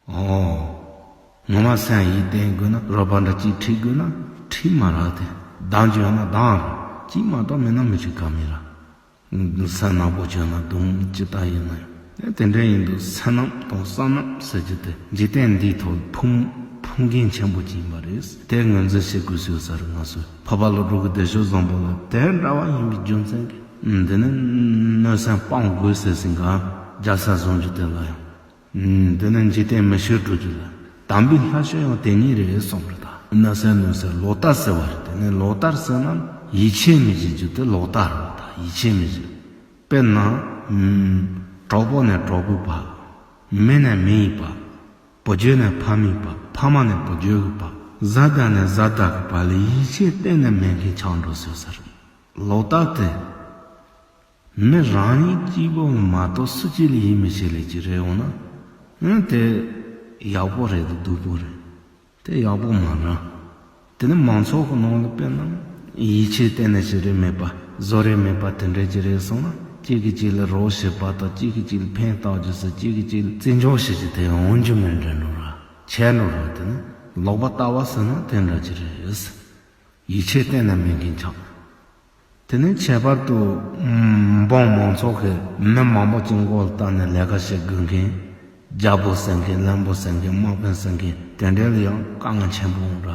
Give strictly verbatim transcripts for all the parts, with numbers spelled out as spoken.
ཨོ། ངོ་མ་སེམས་ཡིད་བརྟན་དགོས་ན། རོགས་པ་འདྲ་གཅིག་ཁྲིད་དགོས་ན་ཁྲིད་མ་རག་སྟེ། བདག་འཇོན་ན་བདག་རེད། གཅིག་མ་གཏོགས་མེད་ན་མི་ཁྲིད་ག་མི་ར། སེམས་ནག་པོ་བྱུང་ན་སྡུག་ཅི་ལྟར་ཡིན་ན་ཡང་། དེ་འདྲ་ཡིན་དུས་སེམས་ནག་དང་བསམ་ནག་ཟེར་རྒྱུ་དེ་འཇིག་རྟེན་འདིའི་ཐོག་ཕུང་ཕུང་མཁན་ཆེན་པོ་ཅིག་ཡིན་པ་རེད། དེ་ངོས་འཛིན་བྱེད་དགོས་སྲོལ་ས་རེད། ང་ཚོས་འཕགས་པ་ཀླུ་སྒྲུབ་ཀྱི་བདེ་མཆོག་བཟང་པོ་ལ་དེ་འདྲ་བ་ཡིན་པའི་རྒྱུ་མཚན་གྱིས། འདི་ནི་གནོད་སེམས་སྤང་དགོས་ཟེར་ཟིན་ག་རྒྱལ་ས་བཟུང་རྒྱུ་དེ་ལ་ཡང་། འདི་ནི་འཇིག་རྟེན་མི་ཆོས་སྒྲུབ་རྒྱུ་ལ། དམ་པའི་ལྷ་ཆོས་ཡང་དེ་ཉིད་རེད་གསུངས་རེད་ད། གནོད་སེམས་གནོད་སེམས་ལོག་ལྟ་ཟེར་བ་རེད། དེ་ནི་ལོག་ལྟར་ཟེར་ན་ཡིད་ཆེས་མི་བྱེད་རྒྱུ་དེ་ལོག་ལྟ་རེད་ད། ཡིད་ཆེས་མི་བྱེད། དཔེར་ན། གྲོགས་པོ་ནས་གྲོགས་པོའི་བར། མི་ནས་མི་ཡི་བར། བུ་རྒྱུད་ནས་ཕ་མའི་བར། ཕ་མ་ནས་བུ་རྒྱུད་ཀྱི་བར། བཟའ་ཟླ་ནས་བཟའ་ཟླ་གི་བར་ལ་ཡིད་ཆེས་གཏན་ནས་མེད་མཁན་ཆགས་འགྲོ་ཟེར་ས་རེད། ལོག་ལྟ་དེ། མི་རང་ཉིད་གཅིག་པོ་མ་གཏོགས་སུ་གཅིག་ལ་ཡིད་མི་ཆེས་ལས་ཀྱི་རེད་འོང་ན། ཨང་དེ་ཡག་པོ་རེད་དོ་སྡུག་པོ་རེད། དེ་ཡག་པོ་མ་རེད། དེ་ནི་མང་ཚོགས་ཀྱི་ནང་ལ་དཔེར་ན་ཡིད་ཆེས་གཏན་ནས་ཅི་རེད་མེད་པ། བཟོ་རེས་མེད་པ་དེ་འདྲ་ཅི་རེད་སོང་ན། གཅིག་གིས་གཅིག་ལ་རོགས་བྱེད་པ་དང་། གཅིག་གིས་གཅིག་ལ་ཕན་བཏགས་རྒྱུ་ཟེར། གཅིག་གིས་གཅིག་ལ་བརྩི་འཇོག་བྱེད་རྒྱུ་དེ་འོང་རྒྱུ་མེད་འདྲ་འགྲོ་ར། ཆད་འགྲོ་ར། དེ་ནི་ལོག་པ་ལྟ་བ་ཟེར་ན་དེ་འདྲ་ཅི་རེད། ཡིད་ཆེས་གཏན་ནས་མེད་མཁན་ཆགས། དེ་ནས་ཁྱད་པར་དུ་འབངས་མང་ཚོགས་ཀྱིས་མི་མང་པོ་ཅིག་མགོ་ལ་བཏགས་ནས་ལས་ཀ་བྱེད་དགོས་མཁན། རྒྱལ་པོ་ཟེར་མཁན། བློན་པོ་ཟེར་མཁན། དམག་དཔོན་ཟེར་མཁན། དེ་འདྲ་ལ་ཡང་དཀའ་ངལ་ཆེན་པོ་འོང་ར།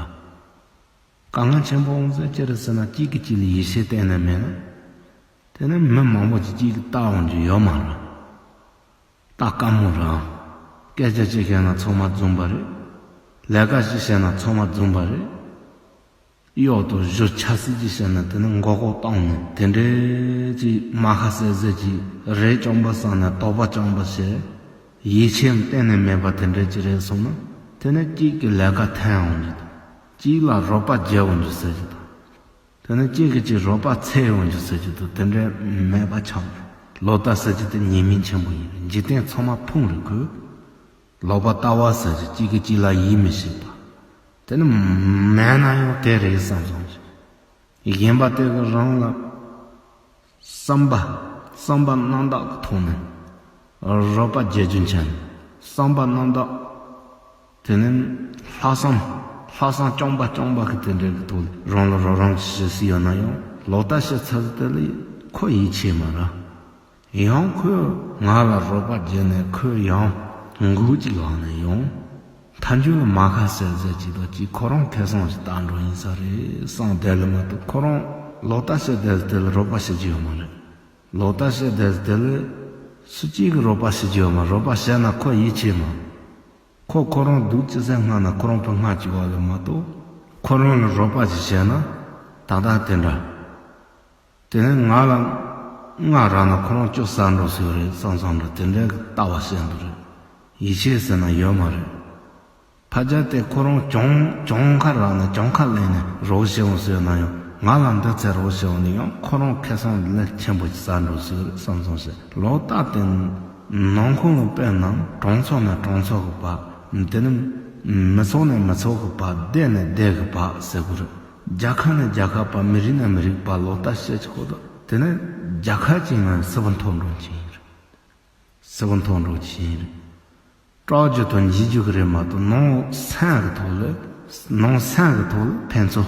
དཀའ་ངལ་ཆེན་པོ་འོང་ཟེར་ཅི་རེད་ཟེར་ན། གཅིག་གིས་གཅིག་ལ་ཡིད་ཆེས་གཏན་ནས་མེད་ན། དེ་ནས་མི་མང་པོ་ཅིག་གཅིག་གིས་ལྟ་འོང་རྒྱུ་ཡོད་མ་རེད། ལྟ་དཀའ་མོ་རེད། སྐད་ཆ་གཅིག་བཤད་ན་ཚང་མ་རྫུན་པ་རེད། ལས་ཀ་གཅིག་བྱས་ན་ཚང་མ་རྫུན་པ་རེད། གཡོག་དང་གཞུ་ཆབ་སྲིད་ཅིག་བྱས་ན་དེ་ནི་མགོ་སྐོར་བཏང་ནས་དེ་འདྲའི་ཅིག་རྨ་ཁ་བསད་བསད་ཅིག་རས་རྐྱང་པ་བསགས་ནས་དོགས་པ་རྐྱང་པ་བྱས། ཡིད་ཆེས་གཏན་ནས་མེད་པ་དེ་འདྲའི་ཅིག་རེད་སོང་ན། དེ་ནི་གཅིག་གི་ལས་ཀ་འཐེན་འོང་རྒྱུ་དང་། གཅིག་ལ་རོགས་པ་བརྒྱབ་འོང་རྒྱུ་ཟེར་རྒྱུ་དང་། དེ་ནི་གཅིག་གིས་གཅིག་རོགས་པ་འཚོལ་འོང་རྒྱུ་ཟེར་རྒྱུ་དང་། དེ་འདྲའི་མེད་པ་ཆགས། ལོག་ལྟ་ཟེར་རྒྱུ་དེ་ཉེས་དམིགས་ཆེན་པོ་ཡིན། འཇིག་རྟེན་ཚང་མ་ཕུང་རེད་ཁོས། ལོག་པ་ལྟ་བ་ཟེར་རྒྱུ་གཅིག་གིས་གཅིག་ལ་ཡིད་མི་ཆེས་པ། དེ་ནི་མེད་ན་ཡང་དེ་རེད་བསམ་བསམ་གྱི། གཞན་པ་དེ་གི་རང་ལ་བསམ་པ། བསམ་པ་རྣམ་དག་གི་ཐོག་ནས་རོགས་པ་བྱེད་རྒྱུ་མཁྱེན། བསམ་པ་རྣམ་དག་དེ་ནི་ལྷག་བསམ། ལྷག་བསམ་རྐྱང་པ་རྐྱང་པ་གི་དེ་འདྲ་གི་ཐོག་ལ་རང་ལ་རོགས་རམ་ཞིག་བྱེད་སྲིད་ཡོད་ན་ཡང་། ལོག་ལྟ་བྱེད་ཚར་དེ་ལ་ཁོ་ཡིད་ཆེས་མ་རེད། ཡང་ཁོས་ང་ལ་རོགས་པ་བྱས་ནས་ཁོས་ཡང་འགུག་ཅིག་བླངས་ནས་ཡང་མཐའ་མཇུག་ལ་རྨ་ཁ་བསད་བསད་ཅིག་དང་ཅིག་ཁོ་རང་ཁེ་བཟང་ཞིག་བཏང་འགྲོ་ཡིན་ས་རེད་བསམ་བསྡད་ལ་མ་གཏོགས། ཁོ་རང་ལོག་ལྟ་བྱེད་བསྡད་དེ་ལ་རོགས་པ་བྱེད་རྒྱུ་ཡོད་མ་རེད། ལོག་ལྟ་བྱེད་བསྡད་དེ་ལ་སུ་གཅིག་གིས་རོགས་པ་བྱེད་རྒྱུ་ཡོད་མ། རོགས་པ་བྱས་ན་ཁོ་ཡིད་ཆེས་མ། ཁོ་ཁོ་རང་སྡུག་ཅི་ཟེར་སྔ་ན་ཁོ་རང་ཕར་སྔ་ཅིག་བ་ལ་མ་གཏོགས། ཁོ་རང་ལ་རོགས་པ་ཅིག་བྱས་ན་ཏག་ཏག་དེ་འདྲ། དེ་ནས་ང་ལ་སྔ་རག་ན་ཁོ་རང་སྐྱོ་ས་འགྲོ་སྲིད་རེད་བསམ་བསམ་འདྲ། དེ་འདྲའི་ལྟ་བ་བཤད་འདུག་རེད། ཡིད་ཆེས་ཟེར་ན་ཡོད་མ་རེད། ཕལ་ཆེར་དེ་ཁོ་རང་གྱོང་གྱོང་ཁ་རག་ན་གྱོང་ཁ་ལེན་ནས་རོགས་བྱེད་འོང་ཟེར་ན་ཡང་། ང་ལ་འདི་ཚད་རོགས་བྱེད་འོང་ནས་ཡང་ཁོ་རང་ཁེ་བཟང་ལས་ཆེན་པོ་ཞིག་ཟ་འགྲོ་སྲིད་རེད་བསམ་བསམ་བྱས། ལོག་ལྟ་དེ་ནང་ཁོངས་ལ་དཔེར་ན་གྲོང་ཚོ་ནས་གྲོང་ཚོ་གི་བར། དེ་ནས་མི་ཚོགས་ནས་མི་ཚོགས་ཀྱི་བར། སྡེ་ནས་སྡེ་གི་བར་ཟེར་དགོས་རེད། རྒྱལ་ཁབ་ནས་རྒྱལ་ཁབ་བར། མི་རིགས་ནས་མི་རིགས་བར་ལོག་ལྟ་བཤད་ཀྱི་ཁོ་ཐག་དེ་ནས་རྒྱལ་ཁབ་ཅིག་ནས་སིལ་བུ་འཐོར་འགྲོ་གི་ཡིན་རེད། སིལ་བུ་འཐོར་འགྲོ་གི་ཡིན་རེད། སྐྲག་རྒྱུ་དང་འཇིགས་རྒྱུ་གི་རེད་མ་གཏོགས། ནང་སེམས་ཀྱི་ཐོག་ལ། ནང་སེམས་ཀྱི་ཐོག་ལ་ཕན་ཚུན་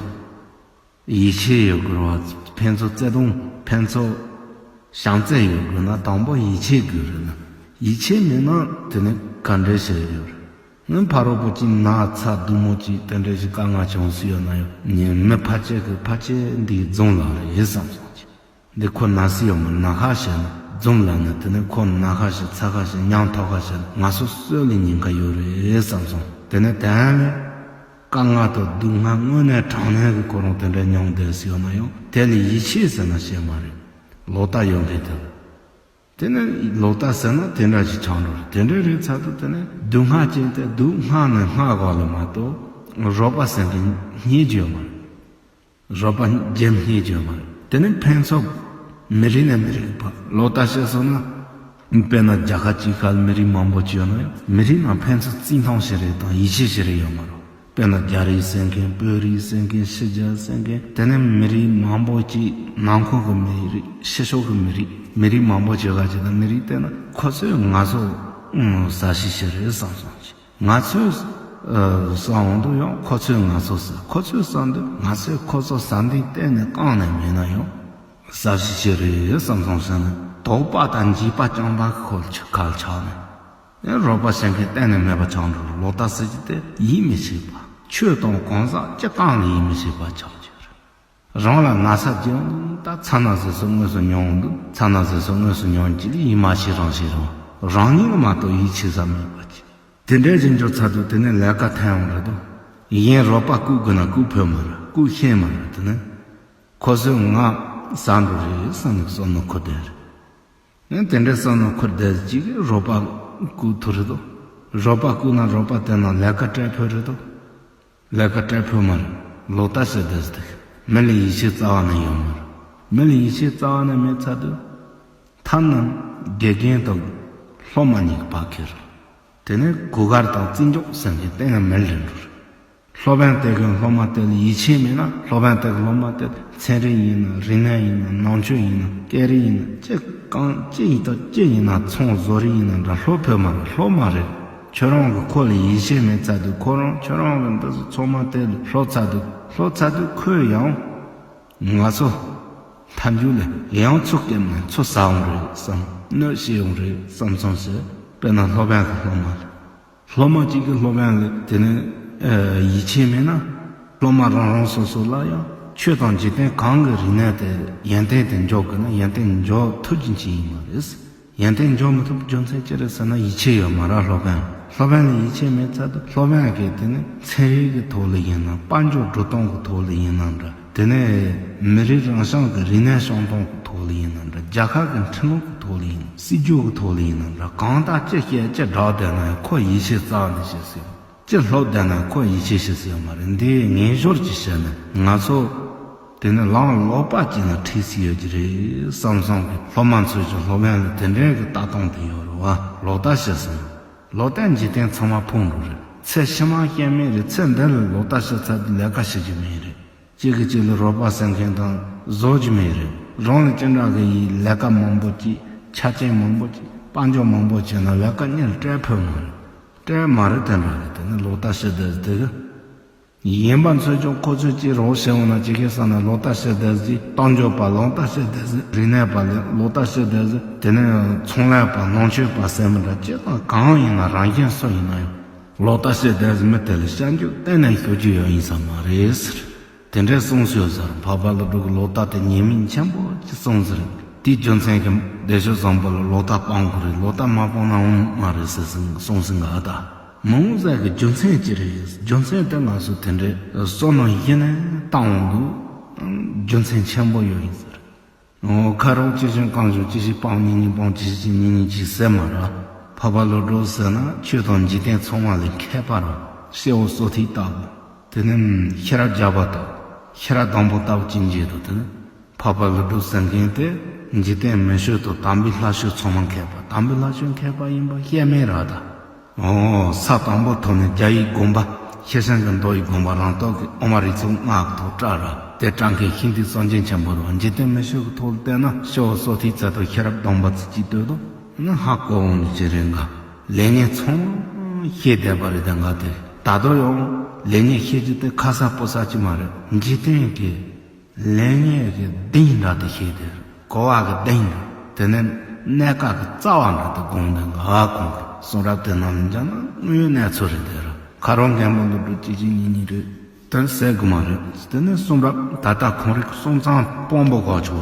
ཡིད་ཆེས་ཡོད་དགོས་རེད་བ། ཕན་ཚུན་བརྩེ་དུང་། ཕན་ཚུན་བྱམས་བརྩེ་ཡོད་དགོས་ན་དང་པོ་ཡིད་ཆེས་དགོས་རེད་ན། ཡིད་ཆེས་མེད་ན་དེ་ནི་ག་འདྲ་བྱས་ཡོད་རེད། ངས་ཕ་རོལ་པོ་ཅིག་ན་ཚ་སྡུག་མོ་ཅིག་དེ་འདྲ་ཞིག་དཀའ་ངལ་བྱུང་སྲིད་ཡོད་ན་ཡང་། ངས་མི་ཕལ་ཆེར་གི་ཕལ་ཆེར་འདི་རྫོང་ལ་རེད་བསམ་སོང་ཅིག་འདི་ཁོ་ན་སྲིད་ཡོད་མ། ན་ཁ་བྱས་ན་རྫོང་ལ་ནི། དེ་ནི་ཁོ་ན་ཁ་བྱས། ཚ་ཁ་བྱས། ཉམ་ཐག་ཁ་བྱས་ན་ང་ཚོ་གསོད་ལ་ཉེན་ཁ་ཡོད་རེད་བསམ་སོང་། དེ་ནི་དོན་ལ་དཀའ་ངལ་དང་སྡུག་བསྔལ་དངོས་གནས་དྲང་གནས་ཀྱི་ཁོ་རང་དེ་འདྲ་མྱོང་བསྡད་སྲིད་ཡོད་ན་ཡང་། དེ་ལ་ཡིད་ཆེས་ཟེར་ན་བཤད་མ་རེད། ལོག་ལྟ་ཡོད་མཁན་དེ་ལ། དེ་ནི་ལོག་ལྟ་ཟེར་ན་དེ་འདྲ་ཞིག་ཆགས་འགྲོ་རེད། དེ་འདྲ་རེད་ཚར་དུས་དེ་ནི་སྡུག་བསྔལ་ཅན་དེ་སྡུག་བསྔལ་ནས་བསྔལ་དགོས་ལ་མ་གཏོགས། རོགས་པ་ཟེར་མཁན་རྙེད་རྒྱུ་ཡོད་མ་རེད། རོགས་པ་རྒྱབ་རྙེད་རྒྱུ་ཡོད་མ་རེད། དེ་ནི་ཕན་ཚུན་མི་རིགས་ནས་མི་རིགས་བར། ལོག་ལྟ་བཤད་སོང་ན། དཔེར་ན་རྒྱལ་ཁབ་གཅིག་ཁ་ལ་མི་རིགས་མང་པོ་ཅིག་ཡོད་ན་ཡང་། མི་རིགས་ནང་ཕན་ཚུན་བརྩི་མཐོང་བྱེད་རེས་དང་ཡིད་ཆེས་བྱེད་རེས་ཡོད་མ་རེད། དཔེར་ན་རྒྱ་རིགས་ཟེར་མཁན། བོད་རིགས་ཟེར་མཁན། ཕྱི་རྒྱལ་ཟེར་མཁན། དེ་ནས་མི་རིགས་མང་པོ་ཅིག་ནང་ཁུལ་གྱི་མི་རིགས། ཕྱི་ཕྱོགས་ཀྱི་མི་རིགས། མི་རིགས་མང་པོ་ཅིག་ག་ཅིག་དང་མི་རིགས་བལྟས་ན། ཁོ་ཚོས་ང་ཚོ་ཨང་ཟ་ཤི་ཤི་རེད་བསམ་སོང་ཅིག་ང་ཚོས་ཨ་བསམ་འོང་དུས་ཡང་ཁོ་ཚོས་ང་ཚོ་ཟ། ཁོ་ཚོས་བསམ་དུས་ང་ཚོས་ཁོ་ཚོ་ཟ་འདི་གཏན་ནས་བཀག་ནས་མེད་ན་ཡང་ཟ་ཞིག་ཅི་རེད་བསམ་སོང་ཟེར་ནས། དོགས་པ་དང་འཇིགས་པ་རྐྱང་པ་ཁོ་ཁ་ཆགས་ནས། ཨེ་རོགས་པ་བྱེད་མཁན་གཏན་ནས་མེད་པ་ཆགས་འགྲོ་རུ། ལོག་ལྟ་ཟེར་གྱི་དེ་ཡིད་མི་ཆེས་པ། ཆོས་དང་གང་ཟག་སྤྱི་བཏང་ལ་ཡིད་མི་ཆེས་པ་ཆགས་ཀྱི་རེད། རང་ལ་ན་ཚ་རྒྱུ་ད་ཚ་ན་ཟེར་སོ་དངོས་སུ་མྱོང་འདུག་ཚ་ན་ཟེར་སོ་དངོས་སུ་མྱོང་གྱི་ལ་ཡིད་མ་ཆེས་རང་ཆེས་རང་རང་ཉིད་ལ་མ་གཏོགས་ཡིད་ཆེས་ས་མེད་པ་ཅིག་དེ་འདྲའི་ཞིག་འགྱུར་ཚར་དུས་དེ་ནས་ལས་ཀ་ཐན་ཡོང་རེད་དོ། གཞན་རོགས་པ་སྐུ་དགོས་ན་སྐུ་ཕོད་མ་རེད། སྐུ་ཤེས་མ་རེད། དེ་ནས་ཁོ་ཚོས་ང་ཟ་འགྲོ་རེད་བསམ་ནས་བསམ་མནོ་འཁོར་བསྡད་རེད། ཨེ་དེ་འདྲའི་བསམ་མནོ་འཁོར་བསྡད་ཅིག་གིས་རོགས་པ་སྐུ་ཐུབ་རེད་དོ། རོགས་པ་སྐུ་ན་རོགས་པ་དེ་ན་ལས་ཀ་སྤྲད་ཕོད་རེད་དོ། ལས་ཀ་སྤྲད་ཕོད་མ་རེད། ལོག་ལྟ་བྱེད་བསྡད་ཟེར། མི་ལ་ཡིད་ཆེས་རྩ་བ་ནས་ཡོད་མ་རེད། མི་ལ་ཡིད་ཆེས་རྩ་བ་ནས་མེད་ཚར་དུས། ཐ་ན་དགེ་རྒན་དང་སློབ་མ་གཉིས་ཀྱི་བར་ཁྱེར། དེ་ནས་གོ་སྐབས་དང་བརྩི་འཇོག་ཟེར་མཁན་གཏན་ནས་མེད་ལས་འགྲོ་རེད། སློབ་དཔོན་དེ་གི་སློབ་མ་དེ་ལ་ཡིད་ཆེས་མེད་ན། སློབ་དཔོན་དེ་གི་སློབ་མ་དེ་ཚན་རིག་ཡིན་ན། རིག་གནས་ཡིན་ན། ནང་ཆོས་ཡིན་ན། སྐད་རིགས་ཡིན་ན། ཅི་གང་ཅི་ཡིན་ད་ཅི་ཡིན་ན། ཚོང་བཟོ་རིགས་ཡིན་ན་འདྲ། སློབ་ཕོད་མ་རེད། སློབ་མ་རེད། ཁྱོད་རང་གི་ཁོ་ལ་ཡིད་ཆེས་མེད་ཚར་དུས། ཁོ་རང་ཁྱོད་རང་གི་འདི་ཚོ་ཚང་མ་དེ་ལ་སློབ་ཚར་དུས། སློབ་ཚར་དུས་ཁོས་ཡང་ང་ཚོ་མཐའ་མཇུག་ལ་ཡང་ཚུགས་ཀྱི་མེད། ཚོ་ཟ་འོང་རེད་བསམ། གནོད་བྱེད་འོང་རེད་བསམ་སོང་ཟེར། དཔེར་ན་སློབ་དཔོན་གི་སློབ་མ་ལ། སློབ་མ་གཅིག་གིས་སློབ་དཔོན་ལ་དེ་ནས་ཡིད་ཆེས་མེད་ན། སློབ་མ་རང་རང་སོ་སོ་ལ་ཡང་ཆོས་དང་འཇིག་རྟེན་གང་གི་རིག་གནས་དེ་ཡོན་ཏན་དེ་འཇོག་དགོས་ན་ཡོན་ཏན་འཇོག་ཐུབ་རྒྱུ་ཅིག་ཡིན་པ་རེད། ཡོན་ཏན་འཇོག་མི་ཐུབ་རྒྱུ་མཚན་ཅི་རེད་ཟེར་ན། ཡིད་ཆེས་ཡོད་མ་རེད། སློབ་དཔོན་སློབ་དཔོན་ལ་ཡིད་ཆེས་མེད་ཚར་དུས། སློབ་དཔོན་གིས་དེ་ནས་ཚན་རིག་གི་ཐོག་ལ་ཡིན་ན། དཔལ་འབྱོར་འགྲོ་སྟངས་ཀྱི་ཐོག་ལ་ཡིན་ན་འདྲ། དེ་ནས་མི་རིགས་རང་སྐྱོང་གི་རིག་གནས་སྐྱོང་སྟངས་ཀྱི་ཐོག་ལ་ཡིན་ན་འདྲ། རྒྱལ་ཁབ་ཀྱི་འཕྲིན་ལས་ཀྱི་ཐོག་ལ་ཡིན་ན། སྲིད་ཇུས་ཀྱི་ཐོག་ལ་ཡིན་ན་འདྲ། གང་ལྟར་ཅི་བཤད་ཅི་བསྒྲགས་བསྡད་ན་ཡང་ཁོ་ཡིད་ཆེས་རྩ་ནས་བྱེད་སྲིད། ཅི་སློབ་བསྡད་ན་ཁོ་ཡིད་ཆེས་བྱེད་སྲིད་ཡོད་མ་རེད། འདི་ངན་ཞོར་གྱི་བཤད་ན་ང་ཚོ་དེ་ནི་ལམ་ལོག་པ་ཅིག་ལ་ཁྲིད་སྲིད་ཡོད་ཀྱི་རེད་བསམ་བསམ་གི། སློབ་མ་ཚོས་ཀྱང་སློབ་དཔོན་ལ་དེ་འདྲའི་གི་ལྟ་སྟངས་དེ་ཡོད་རེད་བ། ལོག་ལྟ་བྱེད་སྲིད། ལོག་ལྟ་འཇིག་རྟེན་ཚང་མ་ཕུང་འགྲོ་རེད། ཚེ་ཕྱི་མ་སྐྱེ་མེད་རེད། ཚེ་འདི་ལ་ལོག་ལྟ་བྱེད་ཚར་དུས་ལས་ཀ་བྱེད་རྒྱུ་མེད་རེད། གཅིག་གིས་གཅིག་ལ་རོགས་པ་ཟེར་མཁན་དང་བཟོ་རྒྱུ་མེད་རེད། རང་ལ་ཅི་འདྲ་གི་ཡིན། ལས་ཀ་མང་པོ་བྱས། ཆ་རྐྱེན་མང་པོ་བྱས། དཔལ་འབྱོར་མང་པོ་བྱས་ན་ལས་ཀ་གཉེར་སྤྲད་ཕོད་མ་རེད། སྤྲད་མ་རེད། དེ་འདྲ་རེད། དེ་ནི་ལོག་ལྟ་བྱེད་བསྡད་དེ་གི། ཡིན་པ་ཚོས་ཀྱང་ཁོ་ཚོས་ཅི་རོགས་བྱེད་འོང་ན་ཅི་གེ་ས་ན་ལོག་ལྟ་བྱེད་བསྡད་ཟིག། གཏམ་བརྗོད་པ་ལོག་ལྟ་བྱེད་བསྡད་ཟིག། རིག་གནས་པ་ལོག་ལྟ་བྱེད་བསྡད་ཟིག། དེ་ནས་ཚོང་ལས་པ་ནང་ཆོས་པ་ཟེར་མི་འདྲ་ཅི་དང་གང་ཡིན་ན་རང་གཞན་སུ་ཡིན་ན་ཡང་ལོག་ལྟ་བྱེད་བསྡད་ཟིག། མི་དེ་ལ་སྐྱབས་འཇུག་གཏན་ནས་ཞུ་རྒྱུ་ཡོད་ཡིན་ས་མ་རེད་ཟེར། དེ་འདྲའི་གསུངས་སོང་ཟེར། འཕགས་པ་ཀླུ་སྒྲུབ་ཀྱིས་ལོག་ལྟ་དེ་ཉེས་དམིགས་ཆེན་པོ་ཅིག་གསུངས་ཟེར། དེའི་རྒྱུ་མཚན་གྱིས་བདེ་མཆོག་བཟང་པོ་ལ་ལོག་ལྟ་སྤང་དགོས་རེད། ལོག་ལྟ་མ་སྤངས་ན་འོང་མ་རེད་ཟེར་གསུངས་ཟིན་ག་ད། མི་འོང་ཟེར་གི་རྒྱུ་མཚན་ཅི་རེད། རྒྱུ་མཚན་དེ་ང་ཚོ་དེ་འདྲའི་བསམ་བློ་གཞི་ནས་བཏང་འོང་དུས་རྒྱུ་མཚན་ཆེན་པོ་ཡོད་ཡིན་ཟེར། འོ། ཁ་རོག་ཅི་བཞིན་གང་བྱུང་ཅི་ཞིག་སྤང་། ཉིན་གཉིས་སྤང་། ཅི་ཞིག་ཅི་ཉིན་གཉིས་ཅི་ཟེར་མ་ར། འཕགས་པ་ཀླུ་སྒྲུབ་ཟེར་ན་ཆོས་དང་འཇིག་རྟེན་ཚང་མ་ལས་མཁས་པ་ར། སྐྱེ་བོ་སོ་ཐིག་ལྟ་བུ། དེ་ནི་ཤེས་རབ་བརྒྱ་པ་དང་ཤེས་རབ་སྡོང་པོ་ལྟ་བུ་ཅི་འབྱེད་དོ། དེ་ནི་འཕགས་པ་ཀླུ་སྒྲུབ་ཟེར་མཁན་དེ་འཇིག་རྟེན་མི་ཆོས་དང་དམ་པའི་ལྷ་ཆོས་ཚང་མ་མཁས་པ། དམ་པའི་ལྷ་ཆོས་མཁས་པ་ཡིན་པ་ཤེས་མེད་ར་ད། ཨོ། ས་དང་པོ་ཐོག་ནས་རྒྱ་ཡི་དགོན་པ། ཤེར་ཕྱིན་གྱི་མདོ་ཡི་དགོན་པ་རང་རྟོགས་ཀྱི་དབུ་མ་རིགས་ཚོགས་ལྔ་གི་ཐོག་བཀྲ་ར། དེ་བཀྲ་མཁན་ཤིན་ཏུ་གསུང་རྒྱུན་ཆེན་པོ་རེད། འཇིག་རྟེན་མི་ཆོས་ཀྱི་ཐོག་ལ་བལྟས་ན་སྐྱེ་བོ་སོ་ཐིག་ཚད་དང་ཤེས་རབ་སྡོང་པོ་ཚོ་གཅིག་ལྟོས་དང་། ནི་ཧ་གོ་འོང་ནི་ཅི་རེད་འགའ། ལེགས་ཉེས་ཚང་མ་ཤེས་བསྡད་པ་རེད། དེ་འགའ་དེ་ད་དུང་ཡང་ལེགས་ཉེས་ཤེས་རྒྱུ་དེ་ཁ་ས་པོ་ས་ཅི་མ་རེད། འཇིག་རྟེན་གྱི་ལེགས་ཉེས་ཀྱི་གདེང་འདྲ་དེ་ཤེས་དེ། གོ་བ་གི་གདེང་འདྲ། དེ་ནས་གནས་སྐབས་ཀྱི་རྩ་བ་འདྲ་དེ་དགོངས་དེ་འགའ་གོང་གི་གསུང་རབ་དེ་ནང་ལ་འཇགས་ན་དངོས་ཡོད་གནས་ཚུལ་རེད། དེ་ར་ཁ་རོག་མཁན་པོ་ཀླུ་སྒྲུབ་གཅིག་གཅིག་གཉིས་གཉིས་རེད། དོན་ཟེར་དགོས་མ་རེད། དེ་ནས་གསུང་རབ་ད་ལྟ་ཁོང་རིགས་གསུང་ཚང་དཔང་པོ་གོ་ཆོག་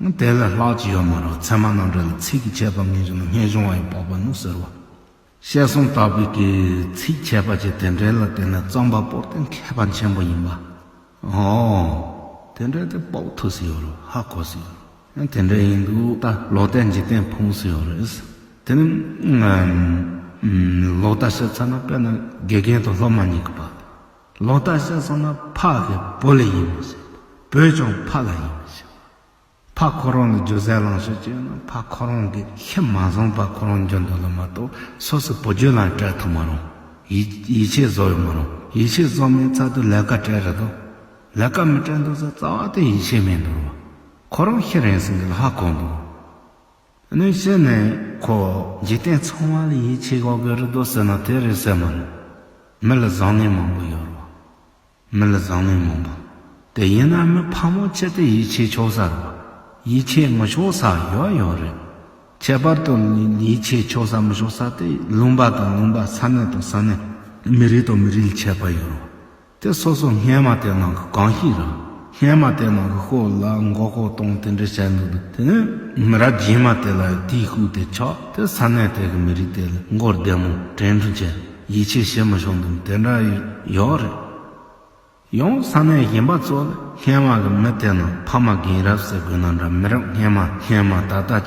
རུང་། དེ་ལས་ལྷག་ཅིག་ཡོད་མ་རེད། ཚད་མ་རྣམ་འགྲེལ་ལ་ཚིག་གི་ཁྱད་པར་ངེས་བྱུང་ན་སྙན་བྱུང་བ་ཡི་འཕགས་པ་ནི་ཟེར་བ། བཤད་སྲོལ་ལྟ་བུའི་གི་ཚིག་ཁྱད་པར་གྱི་དེ་འདྲའི་ལ་བརྟེན་ནས་རྩོམ་པ་པོ་དེ་མཁས་པ་ཆེན་པོ་ཡིན་པ། ཨོ། དེ་འདྲའི་དེ་དཔོག་ཐུབ་སྲིད་ཡོད་རེད། ཧ་གོ་སྲིད་ཡོད་རེད། དེ་འདྲ་ཡིན་དུས་ད་ལོག་ལྟས་འཇིག་རྟེན་ཕུང་སྲིད་ཡོད་རེད། དེ་ནི་ལོག་ལྟ་བཤད་ཚར་ན་དཔེར་ན་དགེ་རྒན་དང་སློབ་མ་གཉིས་ཀྱི་བར། ལོག་ལྟ་བཤད་སོང་ན་ཕ་གིས་བུ་ལ་ཡིད་མི་ཆེས། བུས་ཀྱང་ཕ་ལ་ཡིད་མི་ཆེས། ཕ་ཁོ་རང་ལ་རྒྱུ་ཟས་ལང་ཤོས་ཅིག་ཡོད་ན་ཕ་ཁོ་རང་གིས་ཤི་མ་སོང་བར་ཁོ་རང་འཇོན་དོ་ལ་མ་གཏོགས་སོ་སོའི་བུ་རྒྱུད་ལ་སྤྲད་ཐུབ་མ་རུང་། ཡིད་ཡིད་ཆེས་བཟོ་ཡོད་མ་རུང་། ཡིད་ཆེས་བཟོ་མེད་ཚར་དུས་ལས་ཀ་སྤྲད་རེད་དོ། ལས་ཀ་མི་སྤྲད་འདུག་ཟེར་རྩ་བ་དེ་ཡིད་ཆེས་མེད་འདུག་རོ། ཁོ་རང་ཤི་རན་ཟིན་གི་ལ་ཧ་གོ་འདུག་ཨ་ནི་ཤི་ནས་ ཁོ་འཇིག་རྟེན་ཚང་མ་ལ་ཡིད་ཆེས་དགོས་ཀྱི་རེད་འདུག་ཟེར་ན་དེ་རེད་ཟེར་མ་རེད། མི་ལ་བཟང་ངན་མང་པོ་ཡོད་རེད། མི་ལ་བཟང་ངན་མང་པོ། དེ་ཡིན་ན་མི་ཕ་མ་ཆེ་དེ་ཡིད་ཆེས་ཆོག་ས་རེད་བ། ཡིད་ཆེས་མི་ཆོག་ས་ཡོད་ཡོད་རེད། ཁྱད་པར་དུ་ཡིད་ཆེས་ཆོག་ས་མི་ཆོག་ས་དེ་ལུང་པ་དང་ལུང་པ། ས་གནས་དང་ས་གནས། མི་རིགས་དང་མི་རིགས་ལ་ཁྱད་པར་ཡོད་རེད་བ། དེ་སོ་སོ་སྔན་མ་དེ་ནང་གི་གང་ཞིག་རེད། སྔན་མ་དེ་ནང་གི་ཤོ་ལ་མགོ་སྐོར་གཏོང་དེ་འདྲ་བྱས་འདུག་དེ་ནས་མི་རབས་རྗེས་མ་དེ་ལ་དེའི་ཤུགས་དེ་ཆག་དེ་ས་གནས་དེ་གི་མི་རིགས་དེ་ལ་མགོ་བདེ་མོ་དྲན་འཕྲུལ་བྱས་ཡིད་ཆེས་བྱེད་མི་ཆོག་འདུག་དེ་འདྲ་ཡོད་རེད། ཡང་ས་གནས་གཞན་པ་ཚོ་ལ་སྔན་མ་གི་མི་དེ་ནང་ཕ་མ་རྒན་རབས་ཟེར་དགོས་ན་འདྲ། མི་རབས་སྔན་མ་སྔན་མ་ད་ལྟ་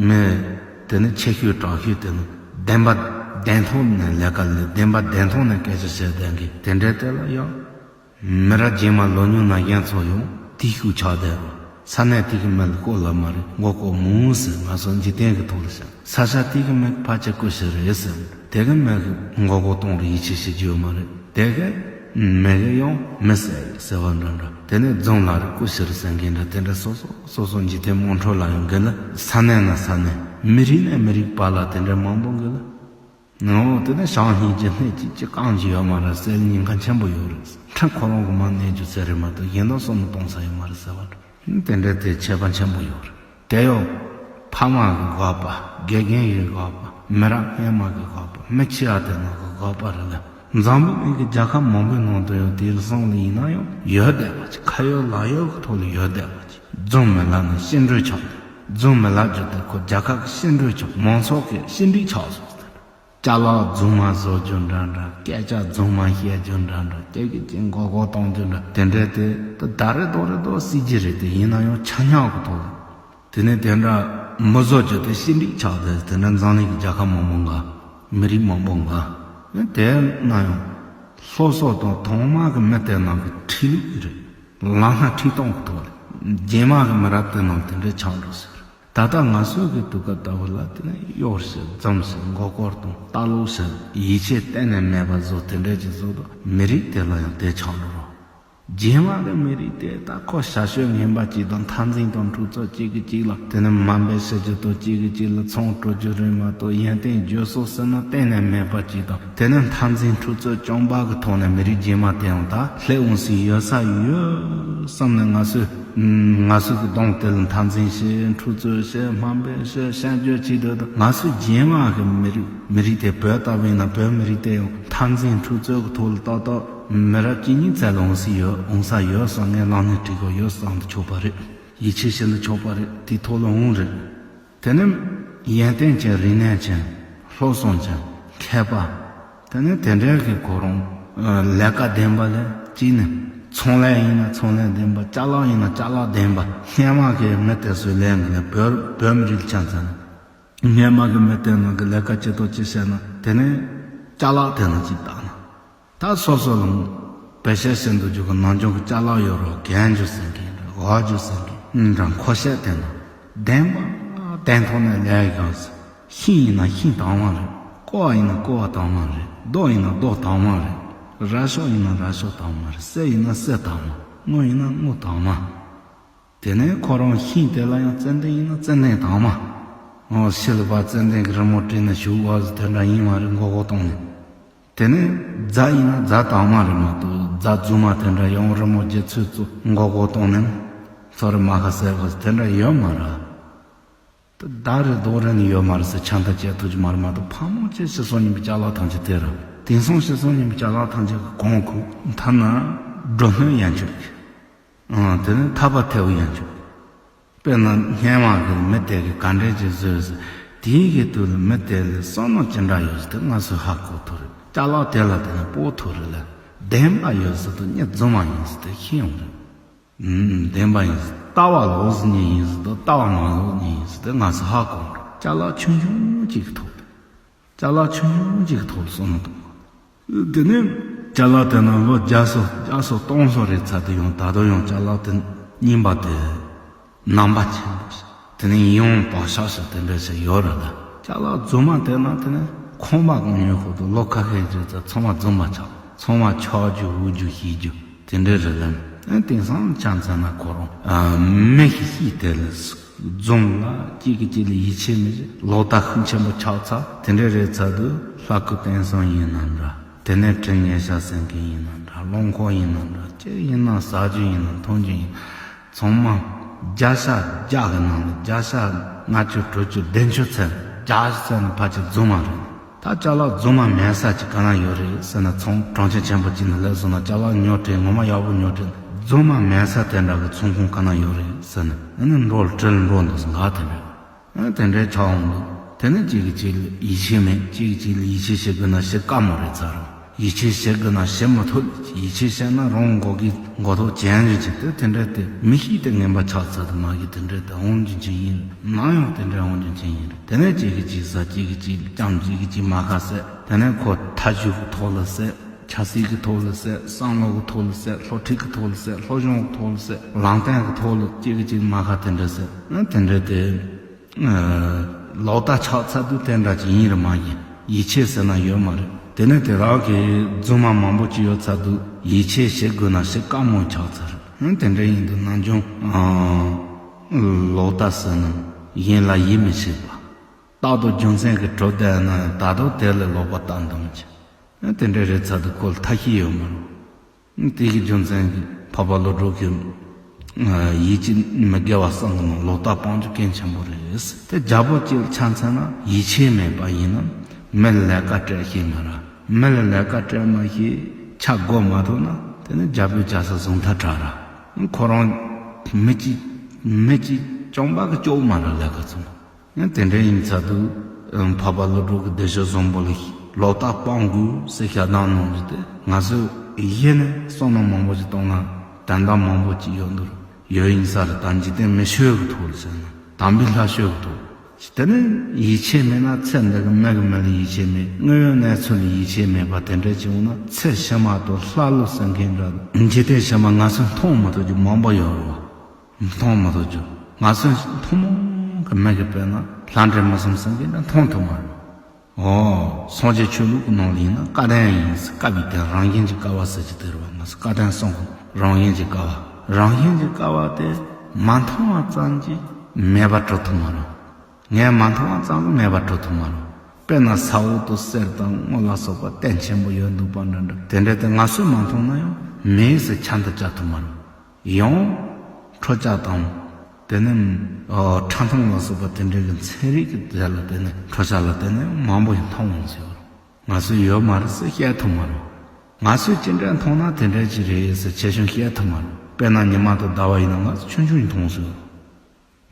མི་དེ་ནི་ཆེ་ཤོས་དྲག་ཤོས་དེ་ནི་བདེན་པ་བདེན་མཐོང་ནས་ལས་ཀ་ལས། བདེན་པ་བདེན་མཐོང་ནས་སྐད་ཆ་བཤད་བསྡད་མཁན་དེ་འདྲའི་དེ་ལ་ཡང་། མི་རབས་རྗེས་མ་ལོ་ཉུང་ན་རྒན་ཚོ་ཡང་དེའི་ཤུགས་ཆག་བསྡད་རོ། ས་གནས་དེ་གི་མི་ལ་ཤོ་ལ་མ་རེད། མགོ་སྐོར་མང་ཟེར། ང་ཚོ་འཇིག་རྟེན་གི་ཐོག་ལ་བཤད། ས་ཆ་དེ་གི་མི་ཕལ་ཆེར་སྐུ་ཞབས་རེད་ཟེར། དེ་གི་མི་གི་མགོ་སྐོར་གཏོང་རེ་ཡིད་ཆེས་བྱེད་རྒྱུ་ཡོད་མ་རེད། དེ་གི་མི་གི་ཡང་མི་ཟེར་ཟེར་བ་འདྲ་འདྲ། དེ་ནས་རྫོང་ལ་རེད། སྐུ་ཞབས་རེད་ཟེར་མཁན་འདྲ། དེ་འདྲ་སོ་སོ་སོ་སོ་འཇིག་རྟེན་དམངས་ཁྲོད་ལ་ཡང་འགི་ལ། ས་གནས་ན་ས་གནས། མི་རིགས་ནས་མི་རིགས་བར་ལ་དེ་འདྲ་མང་པོ་འགི་ལ། ཨོ། དེ་ནས་བྱང་སྙིང་རྗེ་སྣེ་གཅིག་གཅིག་རྐང་གཅིག་ཡོད་མ་རེད་ཟེར། ཉེན་ཁ་ཆེན་པོ་ཡོད་རེད། ཁྲིམས་ཁོ་རང་གི་མ་གནས་རྒྱུ་ཟེར་རེད་མ་གཏོགས་གཞན་དག་སོ་ནི་གཏོང་ས་ཡོད་མ་རེད་ཟེར་བ་འདྲ། དེ་འདྲ་དེ་ཁྱད་པར་ཆེན་པོ་ཡོད་རེད། དེ་ཡང་ཕ་མ་གི་དགག་པ། དགེ་རྒན་གི་དགག་པ། མི་རབས་སྔན་མ་གི་དགག་པ། མི་ཆེ་བ་དེ་ནང་གི་དགག་པ་རེད་ལ། འཛམ་བུ་གླིང་གི་རྒྱལ་ཁབ་མང་པོའི་ནང་དུ་ཡང་དེ་ལ་སོང་ལ་ཡིན་ན་ཡང་ཡོད་བསྡད་པ་ཅིག་ཁ་ཡོད་ལག་ཡོད་གི་ཐོག་ལ་ཡོད་བསྡད་པ་ཅིག་རྫུན་མི་ལབ་ན་བཤད་འགྲོས་ཆགས། རྫུན་མི་ལབ་རྒྱུ་དེ་ཁོ་རྒྱལ་ཁབ་ཀྱི་བཤད་འགྲོས་ཆགས། མང་ཚོགས་ཀྱི་བཤད་འགྲོས་ཆགས་སོང་ཟེར། ཅ་ལག་རྫུན་མ་བཟོ་རྒྱུ་འདྲ་འདྲ། སྐད་ཆ་རྫུན་མ་བཤད་རྒྱུ་འདྲ་འདྲ། སྐད་ཀྱི་ཅིག་མགོ་སྐོར་གཏོང་རྒྱུ་འདྲ། དེ་འདྲ་དེ་ད་ད་རེ་དོ་རེ་དོ་སྲིད་ཀྱི་རེད། དེ་ཡིན་ན་ཡང་ཆ་ཉག་གི་ཐོག་ལ། དེ་ནས་དེ་འདྲ་མི་བཟོ་རྒྱུ་དེ་བཤད་འགྲོས་ཆགས་ཏེ། དེ་འདྲ་འཛམ་གླིང་གི་རྒྱལ་ཁབ་མང་པོ་འགའ། མི་རིགས་མང་པོ་འགའ། དེ་ན་ཡང་སློབ་གསོ་དང་ཐོག་མ་གི་མི་དེ་ནང་གི་ཁྲིད་ལུགས་རེད། ལམ་སྣ་ཁྲིད་སྟངས་ཀྱི་ཐོག་ལ། རྗེས་མ་གི་མི་རབས་དེ་ནང་དེ་འདྲའི་ཆགས་འགྲོ་ཟེར། ད་ལྟ་ང་ཚོའི་གི་དུས་སྐབས་ལྟ་བུ་ལ་དེ་ནས་གཡོག་བྱེད། རྫུན་བཤད། མགོ་སྐོར་གཏོང་། ལྟ་ཀློག་བྱེད། ཡིད་ཆེས་གཏན་ནས་མེད་པ་བཟོ། དེ་འདྲའི་ཅིག་བཟོ་དུས་མི་རིགས་དེ་ལ་ཡང་དེ་ཆགས་འགྲོ་རོགས། རྗེས་མ་གི་མི་རིགས་དེ་ད་ཁོ་ཞ་ཞོད་ངན་པ་གཅིག་དང་། འཐབ་འཛིང་དང་འཁྲུག་རྩོད་གཅིག་གིས་གཅིག་ལ། དེ་ནས་དམའ་འབེབས་བྱེད་རྒྱུ་དང་། གཅིག་གིས་གཅིག་ལ་ཚོང་སྤྲོད་རྒྱུ་རེད་མ་གཏོགས་ཡོན་ཏན་བརྗོད་སོགས་ཟེར་ན་གཏན་ནས་མེད་པ་ཅིག་དང་། དེ་ནས་འཐབ་འཛིང་འཁྲུག་རྩོད་རྐྱང་པ་གི་ཐོག་ནས་མི་རིགས་རྗེས་མ་དེའང་ད་སླེབས་འོང་སྲིད་ཡོད་ས་ཡོད་བསམ་ནས། ང་ཚོས་ང་ཚོ་གི་གདོང་དེ་ལ་འཐབ་འཛིང་བྱེད། འཁྲུག་རྩོད་བྱེད། དམའ་འབེབས་བྱེད། བཤད་རྒྱུ་ཅིག་འདུག་ད་ང་ཚོའི་རྗེས་མ་གི་མི་རིགས། མི་རིགས་དེ་བོད་ལྟ་བུ་ཡིན་ན་བོད་མི་རིགས་དེ་ཡང་འཐབ་འཛིང་འཁྲུག་རྩོད་གི་ཐོག་ལ་ཏག་ཏག་མི་རབས་གཅིག་གཉིས་ཙམ་ལ་འོང་སྲིད་ཡོད། འོང་ས་ཡོད་བསམ་ངས་ལམ་སྣ་ཁྲིད་དགོས་ཡོད་བསམ་དུ་ཆོག་པ་རེད། ཡིད་ཆེས་བྱེད་དུ་ཆོག་པ་རེད། དེའི་ཐོག་ལ་འོང་རེད། དེ་ནས་ཡོན་ཏན་ཅན། རིག་གནས་ཅན། སློབ་སྦྱོང་ཅན། མཁས་པ། དེ་ནས་དེ་འདྲའི་གི་ཁོ་རང་ལས་ཀ་ལྡན་པ་ལ་གཅིག་ནས། ཚོང་ལས་ཡིན་ན་ཚོང་ལས་ལྡན་པ། ཅ་ལག་ཡིན་ན་ཅ་ལག་ལྡན་པ། སྔན་མ་གི་མི་དེ་ཚོའི་ལས་ངན་ལས། བོད་བོད་མི་རིགས་ཆ་ཚང་ནས། སྔན་མ་གི་མི་དེ་ནང་གི་ལས་ཀ་ཅི་ཐོག་ཅི་བྱས་ན། དེ་ནས་ཅ་ལག་དེ་ནང་ཅིག་བཏང་ན། ད་སོ་སོ་ལ་བེད་སྤྱོད་བྱེད་འདོད་རྒྱུ་གི་ནང་སྦྱོང་གི་ཅ་ལག་ཡོད་རོགས། གན་རྒྱུ་ཟེར་མཁན་འདྲ། འོག་རྒྱུ་ཟེར་མཁན་འདྲ། མཁོ་ཤེས་དེ་ནང་བདེན་པ་བདེན་ཐོག་ནས་ལས་ཡོང་ཟེར། ཤིང་ཡིན་ན་ཤིང་དྭངས་མ་རེད། ཀོ་བ་ཡིན་ན་ཀོ་བ་དྭངས་མ་རེད། རྡོ་ཡིན་ན་རྡོ་དྭངས་མ་རེད། ར་ཤོག་ཡིན་ན་ར་ཤོག་དྭངས་མ་རེད། གསེར་ཡིན་ན་གསེར་དྭངས་མ། དངུལ་ཡིན་ན་དངུལ་དྭངས་མ། དེ་ནས་ཁོ་རང་ཤིང་དེ་ལ་ཡང་ཙན་དན་ཡིན་ན་ཙན་དན་དྭངས་མ། འོ། ཤི་ལ་བ་ཙན་དན་གྱི་རི་མོ་བྲིས་ནས་བཞུགས་པ་དེ་འདྲ་ཡིན་པ་རེད། མགོ་སྐོར་གཏོང་ནས། དེ་ནས་རྫ་ཡིན་ན་རྫ་དྭངས་མ་རེད་མ་གཏོགས། རྫ་རྫུན་མ་དེ་འདྲ་ཡང་རི་མོ་བརྒྱུད་ཚུལ་ཚོ་མགོ་སྐོར་གཏོང་ནས་ཚོ་རི་མ་ཁ་གསལ་བ་དེ་འདྲ་ཡོད་མ་རེད། ད་རེ་དོག་རེ་ནི་ཡོད་མ་རེད་ཟེར། ཆ་འདྲ་བྱེད་ཐུབ་ཀྱི་མ་རེད་མ་གཏོགས། ཕ་མ་ཆེ་ཤི་སོང་ཉིན་པའི་ཅ་ལག་ཐམས་ཅད་དེ་རེད། དེང་སང་ཤི་སོང་ཉིན་པའི་ཅ་ལག་ཐམས་ཅད་ཀྱི་གོང་ཁུག་མཐའ་ན་འགྲོ་སྣོན་ཡན་ཆོད་ཀྱི། ཨང་། དེ་ནི་ཐག་པ་ཐལ་བ་ཡན་ཆོད། དཔེར་ན་སྔན་མ་གི་མི་དེ་གི་ག་འདྲས་ཀྱི་བཟོས་ཟེར། དེའི་གི་དུས་ལ་མི་དེ་ལ་བསམ་བློ་ཅི་འདྲ་ཡོད་ཟེར་དེ་ང་ཚོས་ཧ་གོ་ཐུབ་རེད། ཅ་ལག་དེ་ལ་དེ་ནི་སྤོ་ཐུབ་རེད་ལ། བདེན་པ་ཡོད་ཟེར་དུས་མི་རྫུན་མ་ཡིན་ཟེར་དེ་ཤེས་ཡོང་རེད། ཨུམ། བདེན་པ་ཡིན་ཟེར། ལྟ་བ་ལོག་ཟེར་མཁན་ཡིན་ཟེར་དུས་ལྟ་བ་མ་ལོག་མཁན་ཡིན་ཟེར་དེ་ང་ཚོས་ཧ་གོ་རེད། ཅ་ལག་ཆུང་ཆུང་གཅིག་གི་ཐོག་ལ། ཅ་ལག་ཆུང་ཆུང་གཅིག་གི་ཐོག་ལ་བསམ་བློ་གཏོང་དགོས། དེ་ནས་ཅ་ལག་དེ་ནང་ལོ་བརྒྱ་སོ་བརྒྱ་སོ་སྟོང་སོ་རེ་ཚར་དུས་ཡང་ད་དུང་ཡང་ཅ་ལག་དེ་རྙིང་པ་དེ་ནང་པ་ཆེན་པོ་ཞིག་དེ་ནས་ཡང་བག་ཆགས་ཤིག་དེ་འདྲ་ཞིག་ཡོད་རེད་ལ། ཅ་ལག་རྫུན་མ་དེ་ནང་དེ་ནས་ཁང་པ་གང་ཡོད་ཁོ་ཐོག་ལོ་ཁ་ཤས་རྗེས་ཚར་ཚང་མ་རྫུན་མ་ཆགས། ཚང་མ་འཁྱག་རྒྱུ་འུར་རྒྱུ་ཤི་རྒྱུ་དེ་འདྲ་རེད་ལ། ཨ། དེང་སང་ཆ་མཚོན་ན་ཁོ་རང་ཨ་མི་ཤི་ཤི་དེ་ལ། རྫུན་ལ་གཅིག་གིས་གཅིག་ལ་ཡིད་ཆེས་མི་བྱེད། ལོག་ལྟ་ཤུགས་ཆེན་པོ་ཆགས་ཚར། དེ་འདྲ་རེད་ཚར་དུས་ལྷ་སྐུ་བསྟན་སྲུང་ཡིན་ན་འདྲ། དེ་ནས་དྲིན་ཉེ་ཤ་སེང་གེ་ཡིན་ན་འདྲ། རླངས་འཁོར་ཡིན་ན་འདྲ། ཅི་ཡིན་ན་ཟ་རྒྱུ་ཡིན་ན་འཐུང་རྒྱུ་ཡིན་ན། ཚང་མ་བརྒྱ་ཆ་བརྒྱ་གི་ནང་ནས་བརྒྱ་ཆ་ལྔ་བཅུ་དྲུག་ཅུ་བདུན་ཅུ་ཚན་བརྒྱ་ཆ་ཚན་ནི་ཕལ་ཆེར་རྫུན་མ་རེད། ད་ཅ་ལག་རྫུན་མ་མེད་ས་ཅིག་ག་ན་ཡོད་རེད་ཟེར་ན། ཚོང་གྲོང་ཁྱེར་ཆེན་པོ་ཅིག་ནང་སླེབས་སོང་ན་ཅ་ལག་ཉོ་སྤྲད། ངོ་མ་ཡག་པོ་ཉོ་སྤྲད། རྫུན་མ་མེད་ས་དེ་འདྲ་གི་ཚོང་ཁང་ག་ན་ཡོད་རེད་ཟེར་ན། ཨ་ནི་འགྲོ་ལ་བྲེལ་འགྲོ་འདུག་ཟེར་ང་དེ་འདྲ། ཨ་དེ་འདྲའི་ཆགས་འོང་འདུག་དེ་ནི་གཅིག་གིས་གཅིག་ལ་ཡིད་ཆེས་མེད། གཅིག་གིས་གཅིག་ལ་ཡིད་ཆེས་བྱེད་དགོས་ན་བྱེད་དཀའ་མོ་རེད་ཚར། ཡིད་ཆེས་བྱེད་དགོས་ན་བྱེད་མི་ཐུབ། ཡིད་ཆེས་བྱས་ན་རང་མགོ་གི་མགོ་ཐོག་ཅན་རེ་ཅིག་དེ་དེ་འདྲ་དེ་མི་ཤེས་ཏེ་ངན་པ་ཆགས་ཚར་དུ་མ་གི་དེ་འདྲ་དེ་འོང་རྒྱུ་ཅན་ཡིན། ནམ་ཡང་དེ་འདྲ་འོང་རྒྱུ་ཅན་ཡིན། དེ་ནས་གཅིག་གིས་གཅིག་ཟ། གཅིག་གིས་གཅིག་བཅམ། གཅིག་གིས་གཅིག་རྨ་ཁ་བསད། དེ་ནས་ཁོ་ཐ་གཞུག་གི་ཐོག་ལ་བསད། ཆབ་སྲིད་ཀྱི་ཐོག་ལ་བསད། བསམ་བློ་གི་ཐོག་ལ་བསད། སློབ་ཁྲིད་ཀྱི་ཐོག་ལ་བསད། སློབ་སྦྱོང་གི་ཐོག་ལ་བསད། ལམ་སྟོན་གྱི་ཐོག་ལ་གཅིག་གིས་གཅིག་རྨ་ཁ་དེ་འདྲ་བསད། ཨ་དེ་འདྲ་དེ། ལོག་ལྟ་ཆགས་ཚར་དུས་དེ་འདྲ་ཅིག་ཡིན་རེད་མ་གི། ཡིད་ཆེས་ཟེར་ན་ཡོད་མ་རེད། དེ་ནས་དེ་རང་གི་རྫུན་མ་མང་པོ་ཅིག་ཡོད་ཚར་དུས་ཡིད་ཆེས་བྱེད་དགོས་ན་བྱེད་དཀའ་མོ་ཆགས་ཚར། ཨ་དེ་འདྲ་ཡིན་དུས་ནམ་རྒྱུན་ལོག་ལྟ་ཟེར་ན་ཡིན་ལ་ཡིད་མི་ཆེས་པ། རྟག་ཏུ་རྒྱུ་མཚན་གྱིས་གྲུབ་བསྡད་ན་ཡང་ད་དུང་དེ་ལས་ལོག་པ་ལྟ་འདོམས་བྱེད། དེ་འདྲ་རེད་ཚར་དུས་ཁོ་ལ་ཐབས་ཤེས་ཡོད་མ་རེད། དེ་གི་རྒྱུ་མཚན་གྱིས་འཕགས་པ་ཀླུ་སྒྲུབ་ཀྱིས་ཡིད་ཀྱི་མི་དགེ་བ་གསུམ་གྱི་ནང་ལོག་ལྟ་སྤོང་རྒྱུ་གལ་ཆེན་པོ་རེད། དེ་རྒྱལ་པོ་གཅིག་ལ་ཆ་མཚོན་ན་ཡིད་ཆེས་མེད་པ་ཡིན་ན་མི་ལ་ལས་ཀ་སྤྲད་ཤེས་མ་རེད། མི་ལ་ལས་ཀ་སྤྲད་མ་ཤེས། ཆ་བགོ་མ་ཐུབ་ན་དེ་ནི་རྒྱལ་པོའི་རྒྱལ་ས་བཟུང་ཐལ་དྲག་ར། ཁོ་རང་མི་གཅིག་མི་གཅིག་སྐྱོང་པ་གི་སྐྱོབ་མ་རེད་ལས་ཀ་ཚང་མ། ཡང་དེ་འདྲ་ཡིན་ཚར་དུས་འཕགས་པ་ཀླུ་སྒྲུབ་ཀྱིས་བདེ་མཆོག་བཟང་པོ་ལ་ལོག་ལྟ་སྤང་དགོས་ཟེར་ཞལ་གདམས་གནང་རྒྱུ་དེ་ང་ཚོས་གཞི་ནས་བསམ་བློ་མང་པོ་ཞིག་བཏང་ན་དོན་དག་མང་པོ་ཅིག་ཡོད་འདུག་ཡོད་ཡིན་ས་རེད། ད་འཇིག་རྟེན་མི་ཆོས་ཀྱི་ཐོག་ལ་ཟེར་ན་དམ་པའི་ལྷ་ཆོས་ཀྱི་ཐོག་དེ་ནས་ཡིད་ཆེས་མེད་ན་ཚེ་འདི་གི་མི་གི་མི་ལ་ཡིད་ཆེས་མེད། དངོས་ཡོད་གནས་ཚུལ་ལ་ཡིད་ཆེས་མེད་པ་དེ་འདྲ་ཅིག་འོང་ན་ཚེ་ཕྱི་མ་དང་ལྷ་ཀླུ་ཟེར་མཁན་འདྲ་འཇིག་རྟེན་ཕྱི་མ་ང་ཚོས་མཐོང་མ་ཐུབ་རྒྱུ་མང་པོ་ཡོད་རེད་བ། མཐོང་མ་ཐུབ་རྒྱུ། ང་ཚོས་ཐུན་མོང་གི་མི་གི་དཔེར་ན་ལྷ་འདྲེ་མི་གསུམ་ཟེར་མཁན་འདྲ་མཐོང་ཐུབ་མ་རེད། ཨོ། སངས་རྒྱས་ཆོས་ལུགས་ཀྱི་ནང་ལ་ཡིན་ན་བཀའ་དྲིན་ཡིན་ཟེར། བཀའ་བའི་དྲིན། རང་བཞིན་གྱི་བཀའ་བ་ཟེར་གྱི་དེ་རེད་བ། ང་ཚོ་བཀའ་དྲིན་གསུམ་གྱི་རང་བཞིན་གྱི་བཀའ་བ། རང་བཞིན་གྱི་བཀའ་བ་དེ་མ་མཐོང་བ་ཙམ་གྱིས་མེད་པ་གྲུབ་ཐུབ་མ་རེད། ངས་མ་མཐོང་བ་ཙམ་གྱིས་མེད་པ་གྲུབ་ཐུབ་མ་རེད། དཔེར་ན་ས་འོག་ཏུ་གསེར་དང་དངུལ་ལ་སོགས་པ་རྟེན་ཆེན་པོ་ཡོད་འདུག་པ་འདྲ་འདྲ། དེ་འདྲ་དེ་ང་ཚོས་མ་མཐོང་ན་ཡང་མེད་ཟེར་ཁྱབ་འདི་བཅག་ཐུབ་མ་རེད། ཡང་ཁྲོ་ཆགས་དང་། དེ་ནས་ཨ་ཁྲག་འཐུང་ལ་སོགས་པ་དེ་འདྲ་གི་ཚན་རིག་གི་དེ་ལ་བརྟེན་ནས། ཁྲོ་ཆགས་ལ་བརྟེན་ནས་མང་པོ་ཞིག་མཐོང་འོང་ཟེར་བ། ང་ཚོས་ཡོད་མ་རེད་ཟེར་བཤད་ཐུབ་མ་རེད། ང་ཚོས་ཅི་འདྲ་མཐོང་ན་དེ་འདྲ་ཅིག་རེད་ཟེར་ཆེ་ཆུང་བཤད་ཐུབ་མ་རེད། དཔེར་ན་ཉི་མ་དང་ཟླ་བ་ཡིན་ན་ང་ཚོ་ཆུང་ཆུང་མཐོང་ཟེར།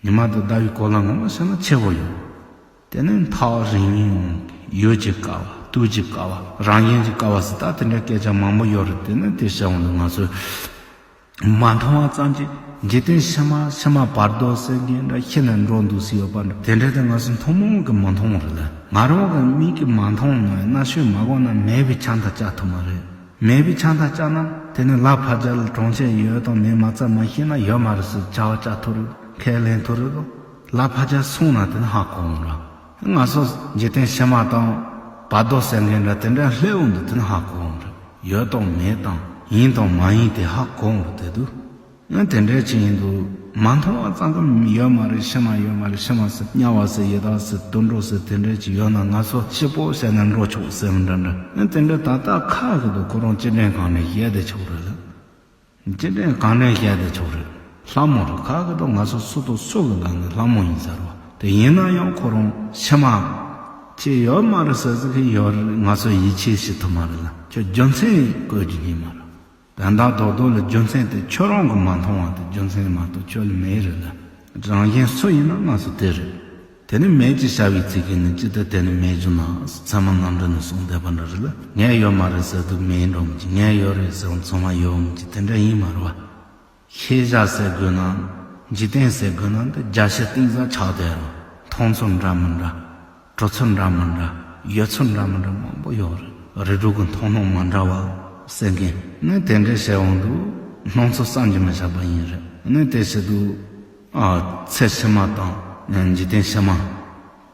ཉི་མ་དང་ཟླ་བའི་གོ་ལ་ངོ་མ་བྱས་ན་ཆེ་བོ་ཡོད། དེ་ནས་མཐའ་རིང་ཡུལ་གྱི་ཀ་བ། དུས་ཀྱི་ཀ་བ། རང་བཞིན་གྱི་ཀ་བ་ཟེར། ད་དེ་འདྲའི་སྐད་ཆ་མང་པོ་ཡོད་རེད། དེ་ནས་དེ་བཤད་འོང་དུས་ང་ཚོས་མ་མཐོང་བ་ཙམ་གྱིས་འཇིག་རྟེན་ཕྱི་མ་ཕྱི་མ་བར་དོ་ཟེར་མཁན་འདྲ་ཤི་ནས་འགྲོ་འདུག་ཟེར་ཡོད་པ་འདྲ། དེ་འདྲ་དེ་ང་ཚོ་ཐུན་མོང་གི་མ་མཐོང་རེད་ལ། ང་རང་གི་མིག་གིས་མ་མཐོང་ན། རྣ་ཤོས་མ་གོ་ན་མེད་པའི་ཆ་འདི་བཅག་ཐུབ་མ་རེད། མེད་པའི་ཆ་འདི་བཅག་ན་དེ་ནི་ལ་ཕར་རྒྱ་ལ་གྲོང་ཁྱེར་ཡོད་དང་མེད་མ་རྩ་མ་ཤེས་ན་ཡོད་མ་རེད་ཟེར་བྱ་བ་བཅག་ཐུབ་རེད། ཁས་ལེན་ཐུབ་རེད་དོ། ལ་ཕར་རྒྱ་སོང་ན་དེ་ནི་ཧ་གོ་འོང་ར། ང་ཚོ་འཇིག་རྟེན་ཕྱི་མ་དང་བར་དོ་ཟེར་མཁན་འདྲ་དེ་འདྲ་སླེབས་འོང་དུས་དེ་ནི་ཧ་གོ་འོང་ར། ཡོད་དང་མེད་དང་ཡིན་དང་མ་ཡིན་དེ་ཧ་གོ་འོང་ར་དེ་དུས། ཡང་དེ་འདྲའི་ཅིག་ཡིན་དུས་མ་མཐོང་བ་ཙམ་གྱིས་ཡོད་མ་རེད། ཕྱི་མ་ཡོད་མ་རེད། ཕྱི་མ་ཟེར། དམྱལ་བ་ཟེར། ཡི་དྭགས་ཟེར། དུད་འགྲོ་ཟེར། དེ་འདྲའི་ཅིག་ཡོད་ན་ང་ཚོ་སྐྱིད་པོ་བྱས་ནས་འགྲོ་ཆོག་ཟེར་བ་འདྲ་འདྲ། ཡང་དེ་འདྲའི་ད་ལྟ་ཁ་གི་དུ་ཁོ་རང་ཅི་དྲན་གང་དྲན་བཤད་བསྡད་ཆོག་རེད་ལ། ཅི་དྲན་གང་དྲན་བཤད་བསྡད་ཆོག་རེད། ལྷ་མོ་རེད། ཁ་གི་དུ་ང་ཚོ་སུ་དང་སུ་གི་ལག་ནས་ལྷ་མོ་ཡིན་ཟེར་བ་དེ་ཡིན་ན་ཡང་ཁོ་རང་ཕྱི་མ་ཅི་ཡོད་མ་རེད་ཟེར་ཟེར་གི་ཡོད་རེད། ང་ཚོ་ཡིད་ཆེས་བྱེད་ཐུབ་མ་རེད་ལ། ཁྱོད་རྒྱུ་མཚན་བཀོད་རྒྱུ་ཡིན་མ་རེད། དོན་དག་རྡོག་རྡོག་ལ་རྒྱུ་མཚན་དེ་ཁྱོད་རང་གིས་མ་མཐོང་བ་དེ་རྒྱུ་མཚན་མ་གཏོགས་ཁྱོད་ལ་མེད་རེད་ལ། རང་གཞན་སུ་ཡིན་ན་ང་ཚོ་དེ་རེད། དེ་ནི་མེད་ཅེས་བྱ་བའི་ཚིག་གིས་ནི་ཅི་སྟེ་དེ་ནི་མེད་འགྱུར་ན། ཚད་མ་རྣམ་འགྲེལ་ནས་གསུངས་བསྡད་པ་འདྲ་རེད་ལ། ངས་ཡོད་མ་རེད་ཟེར་དུས་མེད་འགྲོ་མི་བྱེད། ངས་ཡོད་རེད་ཟེར་དུས་ཚང་མ་ཡོད་མི་བྱེད། དེ་འདྲ་ཡིན་མ་རེད་བ། ཤེས་བྱ་ཟེར་དགོས་ན། འཇིག་རྟེན་ཟེར་དགོས་ན་འདི་རྒྱ་ཆེ་གཏིང་ཟབ་ཆགས་བསྡད་རེད། མཐོང་ཚུལ་འདྲ་མི་འདྲ། གྲུབ་ཚུལ་འདྲ་མི་འདྲ། ཡོད་ཚུལ་འདྲ་མི་འདྲ་མང་པོ་ཡོད་རེད། རིགས་དྲུག་གི་མཐོང་སྣང་མ་འདྲ་བ་ཟེར་མཁན་ནི་དེ་འདྲ་བྱས་འོང་དུས་སྣང་ཚུལ་བསམ་གྱིས་མི་ཁྱབ་པ་ཡིན་རེད། ནི་དེ་བྱེད་དུས་ཨ་ཚེ་ཕྱི་མ་དང་འཇིག་རྟེན་ཕྱི་མ།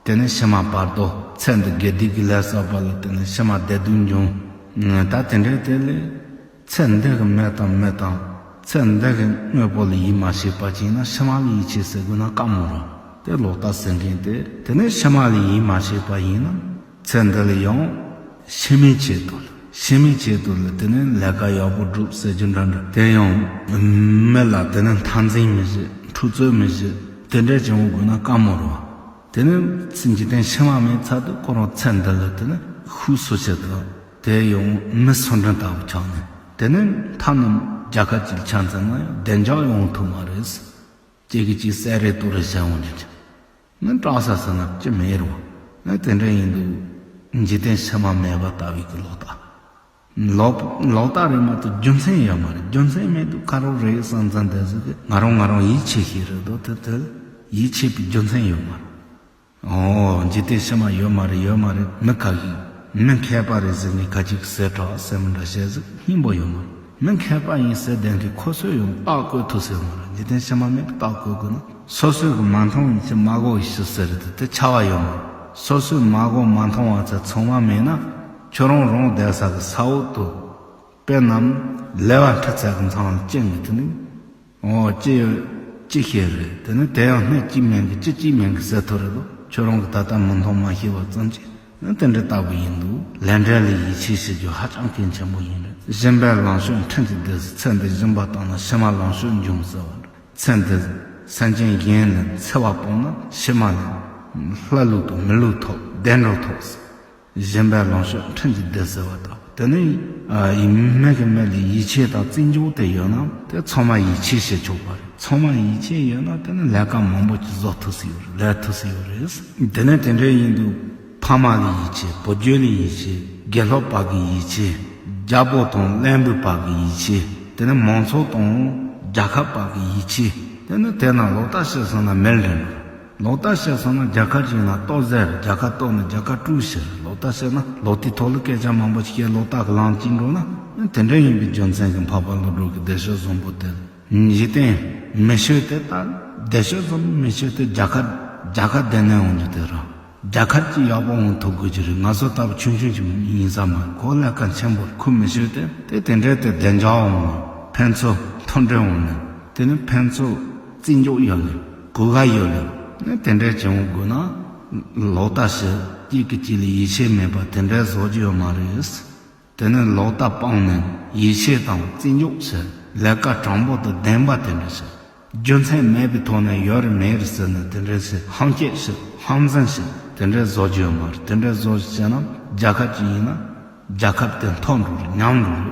དེ་ནས་ཕྱི་མ་བར་དོ། ཚེ་འདི་དགེ་སྡིག་གི་ལས་བསགས་པ་ལ་བརྟེན་ནས་ཕྱི་མ་བདེ་སྡུག་འབྱུང་། ད་དེ་འདྲའི་དེ་ལས་ཚེ་འདི་གི་མི་དང་མི་དང་། ཚེ་འདི་གི་དངོས་པོ་ལ་ཡིད་མ་ཆེས་པ་ཅིག་ཡིན་ན་ཕྱི་མ་ལ་ཡིད་ཆེས་ཟེར་དགོས་ན་དཀའ་མོ་རེད། དེ་ལོག་ལྟ་ཟེར་མཁན་དེ། དེ་ནས་ཕྱི་མ་ལ་ཡིད་མ་ཆེས་པ་ཡིན་ན་ཚེ་འདི་ལ་ཡང་ཕྱི་མའི་ཆེད་དུ་ལ། ཕྱི་མའི་ཆེད་དུ་ལ་དེ་ནས་ལས་ཀ་ཡག་པོ་སྒྲུབ་ཟེར་རྒྱུ་འདྲ་འདྲ། དེ་ཡང་མི་ལ་དེ་ནས་འཐབ་འཛིང་མི་བྱེད། འཁྲུག་རྩོད་མི་བྱེད། དེ་འདྲ་བྱེད་འོང་དགོས་ན་དཀའ་མོ་རེད་བ། དེ་ནས་འཇིག་རྟེན་ཕྱི་མ་མེད་ཚར་དུས་ཁོ་རང་ཚེ་འདི་ལ་དེ་ནས་ཤུགས་སུ་བྱེད་དུ། དེ་ཡང་མི་སུ་འདྲ་ལྟ་བུ་ཆགས་ནས། དེ་ནས་མཐའ་ནས་རྒྱལ་ཁབ་ཅིག་ཆ་མཚོན་ན་ཡང་བདེ་འཇགས་ཡོང་ཐུབ་མ་རེད། གཅིག་གིས་གཅིག་བསད་རེས་གཏོང་རེས་བྱས་འོང་ནས་ཀྱང་། ནི་སྐྲག་ས་ཟེར་ན་ཅི་མེད་རུང་། ནི་དེ་འདྲ་ཡིན་དུས་འཇིག་རྟེན་ཕྱི་མ་མེད་པ་ལྟ་བུའི་གི་ལོག་ལྟ། ལོག་ལོག་ལྟ་རེད་མ་གཏོགས་རྒྱུ་མཚན་ཡོད་མ་རེད། རྒྱུ་མཚན་མེད་དུས་ཁ་རོག་རེད་བསམ་ཙང་དེ་ཟིག་གི་ང་རང་ང་རང་ཡིད་ཆེས་ཤིག་རེད་དོ། དེ་དེ་ཡིད་ཆེས་པའི་རྒྱུ་མཚན་ཡོད་མ་རེད། ཨོ་འཇིག་རྟེན་ཕྱི་མ་ཡོད་མ་རེད། ཡོད་མ་རེད། མི་ཁ་ཤས་མི་མཁས་པ་རེད་ཟེར་ནས་ཁ་ཅིག་ཟེར་གྲགས་ཟེར་མི་འདྲ་བཤད་ཟིག་སྙིང་པོ་ཡོད་མ་རེད། མི་མཁས་པ་ཡིན་ཟེར་བསྡད་མཁན་ཁོ་ཚོས་ཡང་རྟགས་བཀོད་ཐུབ་ཟེར་མ་རེད། འཇིག་རྟེན་ཕྱི་མ་མེད་པའི་རྟགས་བཀོད་དགོས་ན། སོ་སོས་གི་མ་མཐོང་ཡིན་ཕྱིར་མ་གོ་ཡིན་ཕྱིར་ཟེར་དེ་དེ་ཆགས་པ་ཡོད་མ་རེད། སོ་སོས་མ་གོ་མ་མཐོང་བ་ཚོ་ཚང་མ་མེད་ན་ཁྱོད་རང་རང་བསྡད་ས་གི་ས་འོག་ཏུ་དཔེ་རྣམས་ལེ་བ་འཁྲི་ཚར་གི་མཚང་ལ་བཅིངས་གི་དེ་ནི། ཨོ་ཅི་ཡོད་ཅི་ཤེས་རེད། དེ་ནི་དེ་ཡང་སྣེ་གཅིག་མིན་གི་ཅི་གཅིག་མིན་གི་ཟེར་ཐུབ་རེད་དོ། ཁྱོད་རང་གི་ད་ལྟ་མི་མཐོང་མ་ཤེས་པ་ཙམ་གྱིས་ནི་དེ་འདྲ་ལྟ་བུ་ཡིན་འདུག་ལས་འབྲས་ལ་ཡིད་ཆེས་བྱེད་རྒྱུ་ཧ་ཅང་གལ་ཆེན་པོ་ཡིན་རེད། སྦྱིན་པས་ལོངས་སྤྱོད་ཕྲིན་གྱིས་བདེ་ཟེར། ཚེ་འདི་སྦྱིན་པ་བཏང་ན་ཕྱི་མ་ལོངས་སྤྱོད་འབྱུང་ཟེར་བ་རེད། ཚེ་འདི་སེམས་ཅན་གཞན་ལ་འཚེ་བ་སྤངས་ན་ཕྱི་མ་ལ་ལྷ་ལུགས་དང་མི་ལུགས་ཐོབ། བདེ་འགྲོ་ཐོབ་ཟེར། སྦྱིན་པས་ལོངས་སྤྱོད་ཕྲིན་གྱིས་བདེ་ཟེར་བ་དང་། དེ་ནི་ཨ་ཡི་མི་གི་མི་ལ་ཡིད་ཆེས་དང་བརྩི་འཇོག་དེ་ཡོད་ན་དེ་ཚང་མ་ཡིད་ཆེས་བྱེད་ཆོག་པ་རེད། ཚང་མ་ཡིད་ཆེས་ཡོད་ན་དེ་ནི་ལས་ཀ་མང་པོ་ཅིག་བཟོ་ཐུབ་སྲིད་ཡོད་རེད། ལས་ཐུབ་སྲིད་ཡོད་རེད། དེ་ནི་དེ་འདྲ་ཡིན་དུས་ཕ་མ་ལ་ཡིད་ཆེས། བུ་རྒྱུད་ལ་ཡིད་ཆེས། དགེ་སློབ་བར་གྱི་ཡིད་ཆེས། རྒྱལ་པོ་དང་བློན་པོའི་བར་གྱི་ཡིད་ཆེས། དེ་ནི་མང་ཚོགས་དང་རྒྱལ་ཁབ་བར་གྱི་ཡིད་ཆེས། དེ་ནི་དེ་ན་ལོག་ལྟ་བྱས་སོང་ན་མེར་འགྲོ། ལོག་ལྟ་བྱས་སོང་ན་རྒྱལ་ཁབ་ཅིག་ན་ལྟོ་ཟད། རྒྱལ་ཁབ་ལྟོ་ན་རྒྱལ་ཁབ་དཀྲུག་ཤིག་ལོག་ལྟ་བྱས་ན་ལོག་ལྟའི་ཐོག་ལ་སྐད་ཆ་མང་པོ་ཞིག་བཤད། ལོག་ལྟ་གི་ལམ་གཅིག་འགྲོ་ན་དེ་འདྲ་ཡིན་པའི་རྒྱུ་མཚན་གྱིས་འཕགས་པ་ཀླུ་སྒྲུབ་ཀྱིས་བདེ་གཤེགས་བཟང་པོ་དེ་འཇིག་རྟེན་མི་ཆོས་དེ་ལྟ། བདེ་གཤེགས་བཟང་པོ་མི་ཆོས་དེ་རྒྱལ་ཁབ་རྒྱལ་ཁབ་བདེ་གནས་འོང་རྒྱུ་དེ་རེད། རྒྱལ་ཁབ་ཀྱི་ཡག་པོ་འོང་ཐུབ་དགོས་ཀྱི་རེད། ང་ཚོ་ལྟ་བུ་ཆུང་ཆུང་ཅིག་ཡིན་ས་མ་རེད། ཁོ་ལས་ཀ་ཆེན་པོ་རེད། ཁོ་མི་ཆོས་དེ་དེ་དེ་འདྲ་དེ་བདེ་འཇགས་འོང་བ། ཕན་ཚུན་མཐུན་སྒྲིལ་འོང་ནས། དེ་ནི་ཕན་ཚུན་བརྩི་འཇོག་ཡོད་ལེ། གུས་པ་ཡོད་ལེ། ནི་དེ་འདྲའི་བྱུང་དགོས་ན། ལོག་ལྟ་ཞིག་གཅིག་གིས་གཅིག་ལ་ཡིད་ཆེས་མེད་པ་དེ་འདྲའི་བཟོ་རྒྱུ་ཡོད་མ་རེད། དེ་ནི་ལོག་ལྟ་སྤངས་ནས་ཡིད་ཆེས་དང་བརྩི་འཇོག་ཞིག་ལས་ཀ་དྲང་པོ་དང་ལྡན་པ་དེ་འདྲ་ཞིག་རྒྱུ་མཚན་མེད་པའི་ཐོག་ནས་ཡོད་རེད་མེད་རེད་ཟེར་ནས་དེ་འདྲའི་ཞིག་ཧམ་སྐྱེད་ཞིག་ཧམ་འཛིན་ཞིག་དེ་འདྲའི་བཟོ་རྒྱུ་ཡོད་མ་རེད། དེ་འདྲའི་བཟོ་ཞིག་བྱས་ན་རྒྱལ་ཁབ་ཅིག་ཡིན་ན་རྒྱལ་ཁབ་དེ་མཐོ་འགྲོ་རེད། ཉམས་འགྲོ་རེད།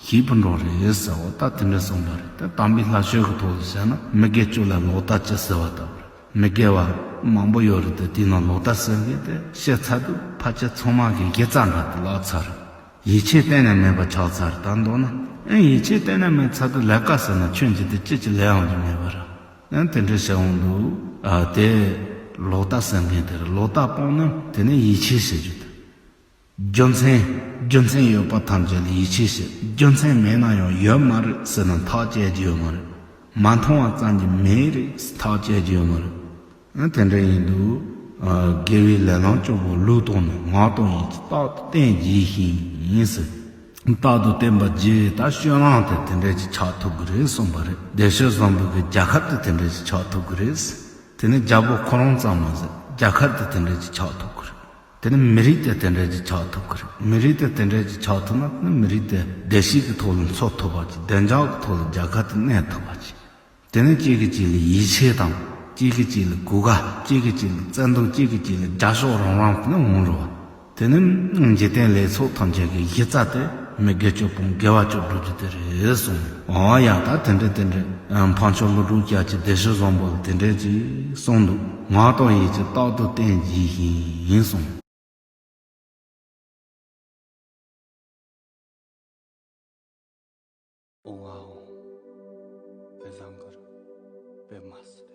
ཞིག་པུ་འགྲོ་རེད་ཟེར་བ་ད་དེ་འདྲ་གསུངས་པ་རེད། ད་དམ་པའི་ལྷ་ཆོས་ཀྱི་ཐོག་ལ་བཤད་ན་མི་དགེ་བཅུ་ལ་ལོག་ལྟ་ཅི་ཟེར་བ་ལྟ་བུ་རེད། མི་དགེ་བ་མང་པོ་ཡོད་རེད་དེ་དེའི་ནང་ལོག་ལྟ་ཟེར་མཁན་དེ་བཤད་ཚར་དུས་ཕལ་ཆེར་ཚང་མ་གི་དགེ་རྩ་འདྲ་དེ་ལག་ཚར། ཡིད་ཆེས་གཏན་ནས་མེད་པ་ཆགས་ཚར། ད་མདོར་ན་ཨེ་ཡིད་ཆེས་གཏན་ནས་མེད་ཚར་དུས་ལས་ཀ་ཟེར་ན་ཁྱོད་འཇིག་རྟེན་ཅི་ཅི་ལས་འོང་རྒྱུ་མེད་པ་རེད། ཨེ་དེ་འདྲ་བཤད་འོང་དུས་ཨ་དེ་ལོག་ལྟ་ཟེར་མཁན་དེ་རེད། ལོག་ལྟ་སྤངས་ན་དེ་ནས་ཡིད་ཆེས་བྱེད་རྒྱུ་དེ། རྒྱུ་མཚན། རྒྱུ་མཚན་ཡོད་པ་ཐམས་ཅད་ལ་ཡིད་ཆེས་བྱེད། རྒྱུ་མཚན་མེད་ན་ཡང་ཡོད་མ་རེད་ཟེར་ན་ཐག་བཅད་རྒྱུ་ཡོད་མ་རེད། མ་མཐོང་བ་ཙམ་གྱིས་མེད་རེད་ཟེར་ཐག་བཅད་རྒྱུ་ཡོད་མ་རེད། ཨ་དེ་འདྲ་ཡིན་དུས་ཨ་དགེ་བའི་ལས་ལམ་བཅུ་པོ་ལུགས་དང་ནི། ངག་དང་ཡིད་ཀྱིས་རྟག་ཏུ་བསྟེན་བགྱིད་ཤིང་ཟེར། རྟག་ཏུ་བསྟེན་པ་བགྱིད། ད་སྤྱོད་ལམ་དེ་དེ་འདྲ་ཅིག་ཆགས་ཐུབ་ཀྱི་རེད་གསུངས་པ་རེད། བདེ་གཤེགས་བཟང་པོ་གི་རྒྱལ་ཁབ་དེ་དེ་འདྲ་ཅིག་ཆགས་ཐུབ་ཀྱི་རེད། དེ་ནི་རྒྱལ་པོ་ཁོ་རང་ཙམ་མ་ཟད་རྒྱལ་ཁབ་དེ་དེ་འདྲ་ཅིག་ཆགས་ཐུབ་ཀྱི་རེད། དེ་ནི་མི་རིགས་དེ་དེ་འདྲ་ཅིག་ཆགས་ཐུབ་ཀྱི་རེད། མི་རིགས་དེ་དེ་འདྲ་ཅིག་ཆགས་ཐུབ་ན་ནི་མི་རིགས་དེ་བདེ་སྐྱིད་ཀྱི་ཐོག་ལ་འཚོ་ཐུབ་པ་ཅིག་བདེ་འཇགས་ཀྱི་ཐོག་ལ་རྒྱལ་ཁབ་དེ་གནས་ཐུབ་པ་ཅིག་དེ་ནི་གཅིག་གིས་གཅིག་ལ་ཡིད་ཆེས་དང་། གཅིག་གིས་གཅིག་ལ་གུས་པ། གཅིག་གིས་གཅིག་ལ་བརྩེ་དུང་། གཅིག་གིས་གཅིག་ལ་རྒྱབ་སྐྱོར་རང་རང་ནི་འོང་རུང་བ། དེ་ནི་འཇིག་རྟེན་ལས་ཚོགས་ཐམས་ཅད་ཀྱི་གཞི་རྩ་དེ་མི་དགེ་བཅུ་སྤོང་དགེ་བ་བཅུ་སྒྲུབ་རྒྱུ་དེ་རེད་གསུངས། འོ་ཡ་ད་དེ་འདྲ་དེ་འདྲ་འཕགས་མཆོག་ཀླུ་སྒྲུབ་རྒྱལ་གྱིས་བདེ་གཤེགས་བཟང་པོ་ལ་དེ་འདྲ་ཅིག་གསུངས་འདུག་ངག་དང་ཡིད་ཀྱིས་རྟག་ཏུ་བསྟེན་བགྱིད་ཤིང་གསུངས། ཨོ་ཝའོ། དཔེ་བཟང་གི་རེད། དཔེ་མ་སྲིད་